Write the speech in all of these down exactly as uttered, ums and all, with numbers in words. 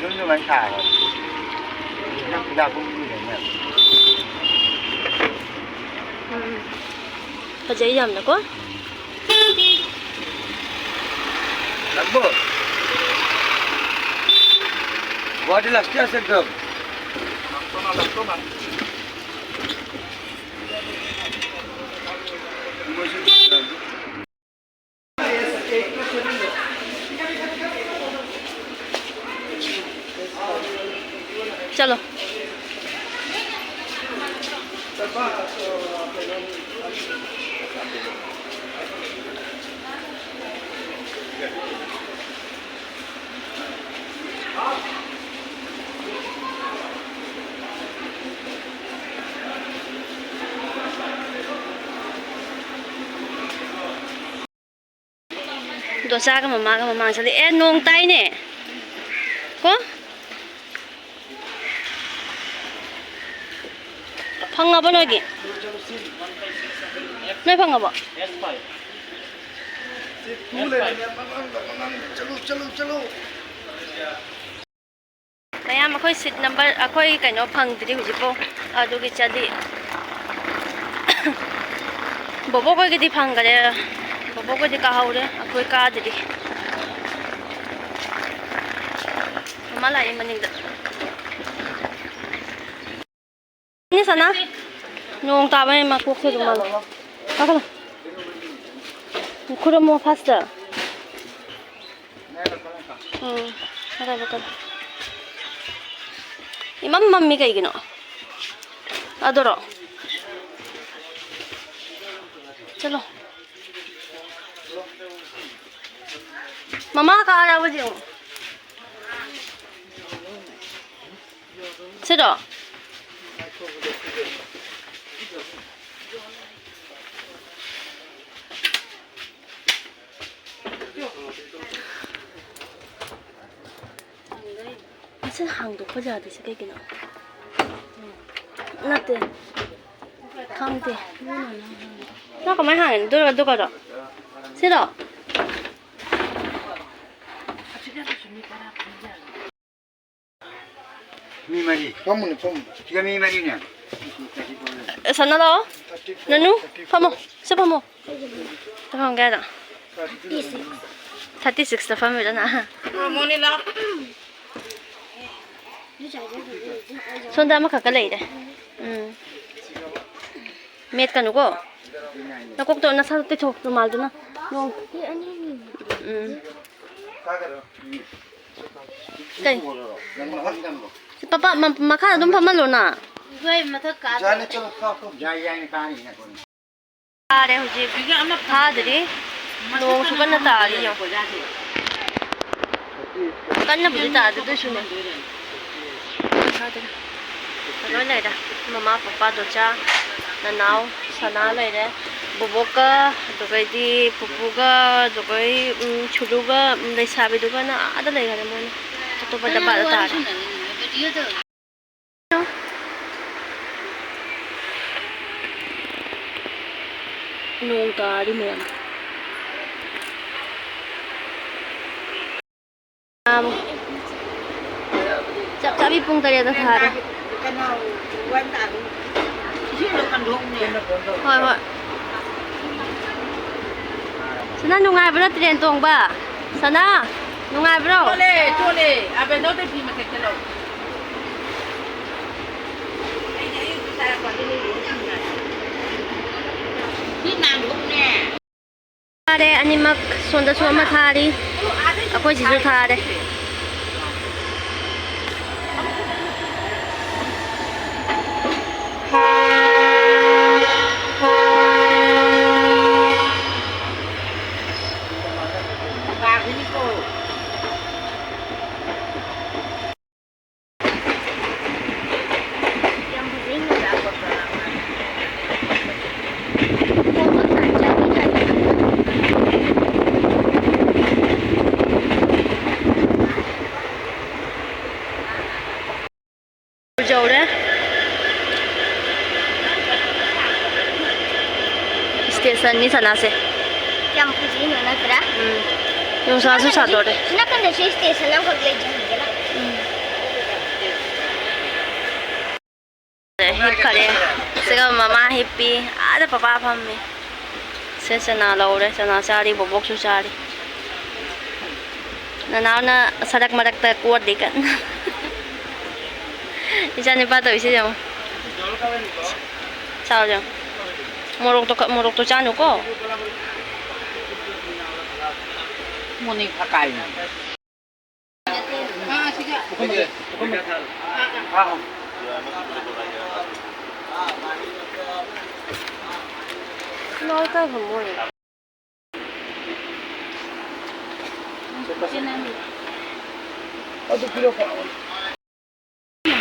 ꯌꯨꯝꯗ ꯂꯣꯏ ꯁꯥꯔꯕꯅꯤ꯫ ꯅꯪ ꯄꯩꯁꯥ ꯄꯨꯝꯕꯤꯗꯅꯦ꯫ ꯎꯝ꯫ ꯐꯖꯩ ꯌꯥꯝꯅꯀꯣ꯫ ꯂꯥꯛꯄ꯭ꯔꯣ? ꯒꯨꯍꯥꯇꯤ ꯂꯥꯁꯇ ꯑꯁꯦ ꯒꯝ꯫ चलो। ꯗꯣꯆꯥꯒ ꯃꯃꯥꯒ ꯃꯃꯥꯡ ꯆꯠꯂꯤ꯫ ꯑꯦ, ꯅꯣꯡ ꯇꯥꯏꯅꯦ꯫ ꯀꯣ? ꯐꯪꯉꯕꯣ ꯅꯣꯏꯒꯤ? ꯅꯣꯏ ꯐꯪꯉꯕꯣ? ꯆꯠꯂꯨ, ꯆꯠꯂꯨ, ꯆꯠꯂꯨ꯫ ꯃꯌꯥꯝ, ꯑꯩꯈꯣꯏ seat number, ꯑꯩꯈꯣꯏ ꯀꯩꯅꯣ ꯐꯪꯗ꯭ꯔꯤ ꯍꯧꯖꯤꯛꯐꯥꯎ, ꯑꯗꯨꯒꯤ ꯆꯠꯂꯤ꯫ ꯕꯣꯕꯣꯛ ꯈꯣꯏꯒꯤꯗꯤ ꯐꯪꯈꯔꯦ, ꯕꯣꯕꯣꯛ ꯈꯣꯏꯗꯤ ꯀꯥꯍꯧꯔꯦ, ꯑꯩꯈꯣꯏ ꯀꯥꯗ꯭ꯔꯤ꯫ ꯃꯃꯥ ꯂꯥꯛꯑꯦ ꯃꯅꯤꯡꯗ꯫ ꯅꯦ ꯁꯅꯥ, ꯅꯣꯡ ꯇꯥꯕꯩ ꯃꯀꯣꯛꯁꯦ ꯑꯗꯨꯝ ꯃꯥꯜꯂꯦ꯫ ꯀꯥꯈꯠꯂꯣ꯫ ꯈꯨꯔꯨꯝꯃꯣ first꯫ ꯎꯝ, ꯀꯥꯈꯠꯂꯣ, ꯀꯥꯈꯠꯂꯣ꯫ ꯏꯃꯝ ꯃꯝꯃꯤ ꯀꯩꯒꯤꯅꯣ? ꯑꯗꯨꯔꯣ? ꯆꯠꯂꯣ꯫ ꯃꯃꯥ ꯀꯥꯔꯕ ꯌꯦꯡꯉꯣ꯫ ꯁꯤꯔꯣ? ꯃꯁꯤ ꯍꯥꯡꯗꯣꯛꯄ ꯌꯥꯗ꯭ꯔꯤꯁꯦ ꯀꯩꯒꯤꯅꯣ? ꯅꯠꯇꯦ꯫ ꯈꯪꯗꯦ꯫ ꯅꯪ ꯀꯃꯥꯏꯅ ꯍꯥꯡꯉꯤꯅꯣ? ꯑꯗꯨ, ꯑꯗꯨ ꯀꯩꯅꯣ? ꯁꯤꯔꯣ? ꯃꯤ ꯃꯔꯤ꯫ ꯐꯝꯃꯨꯅꯦ, ꯐꯝꯃꯨ꯫ ꯁꯤꯗ ꯃꯤ ꯃꯔꯤꯅꯦ꯫ ꯁꯅꯥ ꯂꯥꯛꯑꯣ꯫ ꯅꯅꯨ, ꯐꯝꯃꯣ꯫ ꯁꯤ ꯐꯝꯃꯣ꯫ ꯐꯝꯒꯦ ꯍꯥꯏꯔꯣ? ꯊꯥꯔꯇꯤ ꯁꯤꯛꯁꯇ ꯐꯝꯃꯤꯔꯣ ꯅꯪ? ꯁꯣꯝꯗ ꯑꯃꯈꯛꯀ ꯂꯩꯔꯦ꯫ ꯎꯝ꯫ ꯃꯦꯠꯀꯅꯨꯀꯣ꯫ ꯅꯀꯣꯛꯇꯣ ꯅꯁꯥꯗꯣ ꯇꯩꯊꯣꯛ ꯔꯨꯃꯥꯜꯗꯨꯅ꯫ ꯅꯣꯡ꯫ ꯎꯝ꯫ ꯀꯩ? ꯁꯤ ꯄꯄꯥ, ꯃ-, ꯃꯈꯥꯗ ꯑꯗꯨꯝ ꯐꯝꯍꯜꯂꯣꯅ꯫ ꯏꯕꯦꯝ, ꯃꯊꯛ ꯀꯥꯗ꯫ ꯌꯥꯅꯤ, ꯆꯠꯂꯣ, ꯀꯥꯈꯣ꯫ ꯌꯥꯏ, ꯌꯥꯏ, ꯀꯥꯅꯤ, ꯀꯥꯅꯤ꯫ ꯇꯥꯔꯦ ꯍꯧꯖꯤꯛ꯫ ꯊꯥꯗ꯭ꯔꯤ꯫ ꯅꯣꯡꯁꯨ ꯀꯟꯅ ꯇꯥꯔꯤ ꯌꯦꯡꯉꯣ꯫ ꯀꯟꯅꯕꯨꯗꯤ ꯇꯥꯗꯦ, ꯑꯗꯨꯏꯁꯨꯅꯦ꯫ ꯊꯥꯗ꯭ꯔꯤ꯫ ꯂꯣꯏ ꯂꯩꯔꯦ꯫ ꯃꯃꯥ, ꯄꯄꯥ, ꯗꯣꯆꯥ, ꯅꯅꯥꯎ, ꯁꯅꯥ ꯂꯩꯔꯦ꯫ ꯕꯣꯕꯣꯛꯀ, ꯑꯗꯨꯒꯩꯗꯤ ꯄꯨꯄꯨꯒ, ꯑꯗꯨꯒꯩ, ꯎꯝ, ꯁꯨꯂꯨꯒ, ꯎꯝ, ꯂꯩꯁꯥꯕꯤꯗꯨꯒꯅ ꯑꯥꯗ ꯂꯩꯈꯔꯦ ꯃꯣꯏꯅ꯫ ꯑꯇꯣꯞꯄ ꯗꯕꯥꯗ ꯇꯥꯔꯦ꯫ ꯅꯣꯡ ꯇꯥꯔꯤ ꯃꯌꯥꯝ꯫ ꯆꯞ ꯆꯥꯕꯤ ꯄꯨꯡ ꯇꯔꯦꯠꯇ ꯊꯥꯔꯦ꯫ ꯍꯣꯏ, ꯍꯣꯏ꯫ ꯁꯅꯥ, ꯅꯨꯡꯉꯥꯏꯕ꯭ꯔꯥ ꯇ꯭ꯔꯦꯟ ꯇꯣꯡꯕ? ꯁꯅꯥ, ꯅꯨꯡꯉꯥꯏꯕ꯭ꯔꯣ? ꯆꯣꯠꯂꯦ, ꯆꯣꯠꯂꯦ꯫ ꯑꯕꯦꯟꯗꯧꯗ ꯐꯤ ꯃꯇꯦꯛ ꯆꯠꯂꯣ꯫ ꯊꯥꯔꯦ ꯑꯅꯤꯃꯛ, ꯁꯣꯝꯗꯁꯨ ꯑꯃ ꯊꯥꯔꯤ, ꯑꯩꯈꯣꯏ ꯁꯤꯁꯨ ꯊꯥꯔꯦ꯫ ꯌꯧꯔꯦ꯫ ꯁ꯭ꯇꯦꯁꯟꯅꯤ ꯁꯅꯥꯁꯦ꯫ ꯌꯥꯝ ꯐꯖꯩꯅꯦ, ꯅꯠꯇ꯭ꯔꯥ? ꯎꯝ꯫ ꯅꯨꯡꯁꯥꯁꯨ ꯁꯥꯗꯣꯔꯦ꯫ ꯁꯤ ꯅꯥꯀꯟꯗꯁꯨ ꯁ꯭ꯇꯦꯁꯟ ꯑꯃꯈꯛ ꯂꯩꯖꯩ, ꯍꯧꯖꯤꯛꯀꯤꯅ꯫ ꯎꯝ꯫ ꯍꯤꯞꯈꯔꯦ꯫ ꯁꯤꯒ ꯃꯃꯥ ꯍꯤꯞꯄꯤ꯫ ꯑꯥꯗ ꯄꯄꯥ ꯐꯝꯃꯤ꯫ ꯁꯦ ꯆꯅꯥ ꯂꯧꯔꯦ꯫ ꯆꯅꯥ ꯆꯥꯔꯤ꯫ ꯕꯣꯕꯣꯛꯁꯨ ꯆꯥꯔꯤ꯫ ꯅꯅꯥꯎꯅ ꯁꯔꯛ ꯃꯔꯛꯇ ꯀꯣꯠꯂꯤ ꯀꯟꯅ꯫ ꯏꯆꯥ ꯅꯨꯄꯥ ꯇꯧꯔꯤꯁꯦ ꯌꯦꯡꯉꯣ꯫ ꯆꯥꯎ ꯌꯦꯡꯉꯣ꯫ ꯃꯣꯔꯣꯛꯇꯣ ꯀ-, ꯃꯣꯔꯣꯛꯇꯣ ꯆꯥꯅꯨꯀꯣ꯫ ꯃꯣꯅꯤ ꯐꯀꯥꯏꯅ꯫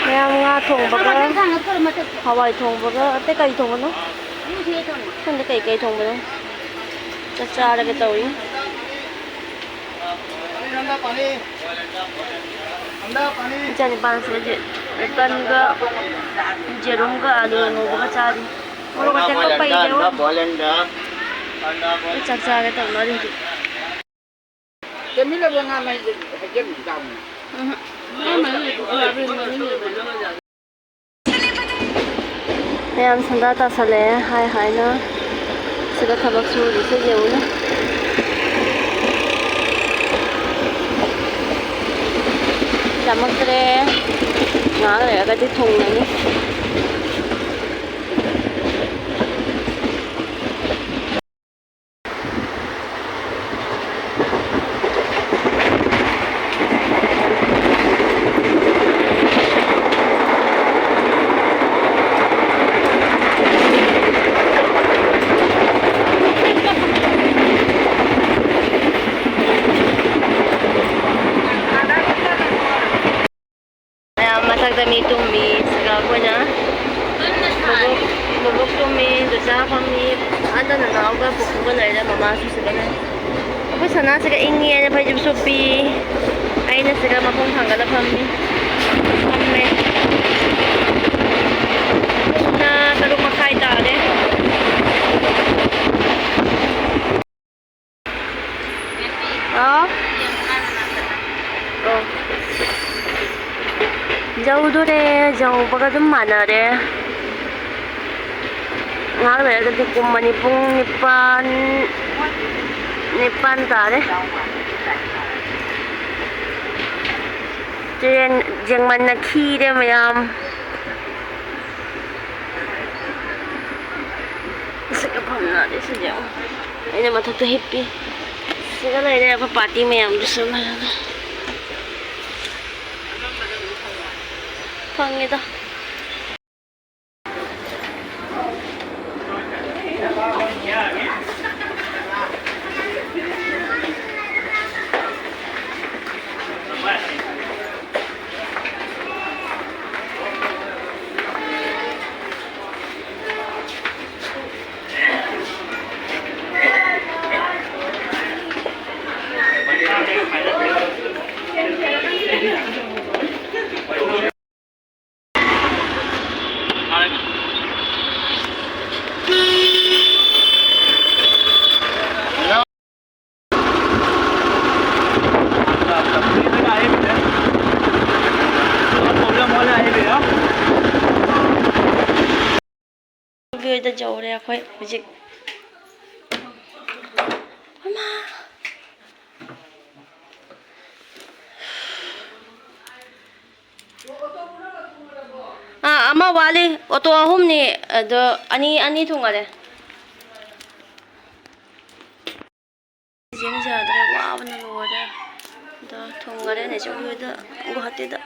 ꯃꯌꯥꯝ ꯉꯥ ꯊꯣꯡꯕꯒ ꯍꯋꯥꯏ ꯊꯣꯡꯕꯒ ꯑꯇꯩ ꯀꯔꯤ ꯊꯣꯡꯕꯅꯣ? ꯈꯪꯗꯦ ꯀꯩ ꯀꯩ ꯊꯣꯡꯕꯅꯣ꯫ ꯆꯥꯛ ꯆꯥꯔꯒꯦ ꯇꯧꯔꯤ꯫ ꯏꯆꯥ ꯅꯤꯄꯥꯁꯦ ꯍꯧꯖꯤꯛ ꯇꯟꯒ ꯌꯦꯔꯨꯝꯒ ꯑꯂꯨ ꯉꯧꯕꯒ ꯆꯥꯔꯤ꯫ ꯃꯣꯔꯣꯛ ꯑꯇꯦꯛꯄ ꯄꯩꯗꯦ꯫ ꯆꯥꯛ ꯆꯥꯒꯦ ꯇꯧꯅꯔꯤ ꯍꯧꯖꯤꯛ꯫ ꯎꯝ꯫ ꯃꯌꯥꯝ ꯁꯟꯗꯥ ꯇꯥꯁꯜꯂꯛꯑꯦ ꯍꯥꯏ ꯍꯥꯏꯅ꯫ ꯁꯤꯗ ꯊꯕꯛ ꯁꯨꯔꯤꯁꯦ ꯌꯦꯡꯉꯨꯅꯦ꯫ ꯌꯥꯝꯃꯛꯇ꯭ꯔꯦ꯫ ꯉꯥꯏꯍꯥꯛ ꯂꯩꯔꯒꯗꯤ ꯊꯨꯡꯉꯅꯤ꯫ ꯃꯌꯥꯝ ꯃꯊꯛꯇ ꯃꯤ ꯇꯨꯝꯃꯤ꯫ ꯁꯤꯒ ꯑꯩꯈꯣꯏꯅ ꯕꯣꯕꯣꯛ, ꯕꯣꯕꯣꯛ ꯇꯨꯝꯃꯤ, ꯗꯨꯆꯥ ꯐꯝꯃꯤ, ꯑꯥꯗ ꯅꯅꯥꯎꯒ ꯄꯨꯄꯨꯒ ꯂꯩꯔꯦ, ꯃꯃꯥꯁꯨ ꯁꯤꯗ ꯂꯩ꯫ ꯑꯩꯈꯣꯏ ꯁꯅꯥꯁꯤꯒ ꯏꯪꯉꯦꯅ ꯐꯩꯖꯨꯞ ꯁꯨꯞꯄꯤ꯫ ꯑꯩꯅ ꯁꯤꯗ ꯃꯈꯣꯡ ꯊꯥꯡꯒꯠꯂ ꯐꯝꯃꯤ꯫ ꯐꯝꯃꯦ꯫ ꯄꯨꯡꯅ ꯇꯔꯨꯛ ꯃꯈꯥꯏ ꯇꯥꯔꯦ꯫ ꯑꯥ? ꯑꯣ꯫ ꯌꯧꯗꯣꯔꯦ, ꯌꯧꯕꯒ ꯑꯗꯨꯝ ꯃꯥꯟꯅꯔꯦ꯫ ꯉꯥꯏꯍꯥꯛ ꯂꯩꯔꯒꯗꯤ ꯀꯨꯝꯃꯅꯤ꯫ ꯄꯨꯡ ꯅꯤꯄꯥꯟ, ꯅꯤꯄꯥꯟ ꯇꯥꯔꯦ꯫ ꯇ꯭ꯔꯦꯟ ꯌꯦꯡꯃꯟꯅ ꯈꯤꯔꯦ ꯃꯌꯥꯝ꯫ ꯃꯁꯛ ꯌꯥꯝ ꯐꯖꯅꯗꯦ ꯁꯤꯗꯤ ꯌꯦꯡꯉꯣ꯫ ꯑꯩꯅ ꯃꯊꯛꯇ ꯍꯤꯞꯄꯤ꯫ ꯁꯤꯗ ꯂꯩꯔꯦ ꯑꯩꯈꯣꯏ ꯄꯥꯔꯇꯤ ꯃꯌꯥꯝꯗꯨꯁꯨ꯫ ꯐꯪꯉꯦꯗ꯫ ꯌꯧꯔꯦ ꯑꯩꯈꯣꯏ ꯍꯧꯖꯤꯛ꯫ ꯑꯃ꯫ ꯑꯥ, ꯑꯃ ꯋꯥꯠꯂꯤ꯫ ꯑꯣꯇꯣ ꯑꯍꯨꯝꯅꯤ, ꯑꯗꯣ ꯑꯅꯤ, ꯑꯅꯤ ꯊꯨꯡꯉꯔꯦ꯫ ꯖꯤꯝ ꯌꯥꯗ꯭ꯔꯦ, ꯋꯥꯕꯅ ꯂꯣꯏꯔꯦ꯫ ꯑꯗꯣ ꯊꯨꯡꯉꯔꯦ ꯅꯦꯆꯧꯕꯤ ꯍꯣꯏꯗ, ꯒꯨꯋꯥꯍꯥꯇꯤꯗ꯫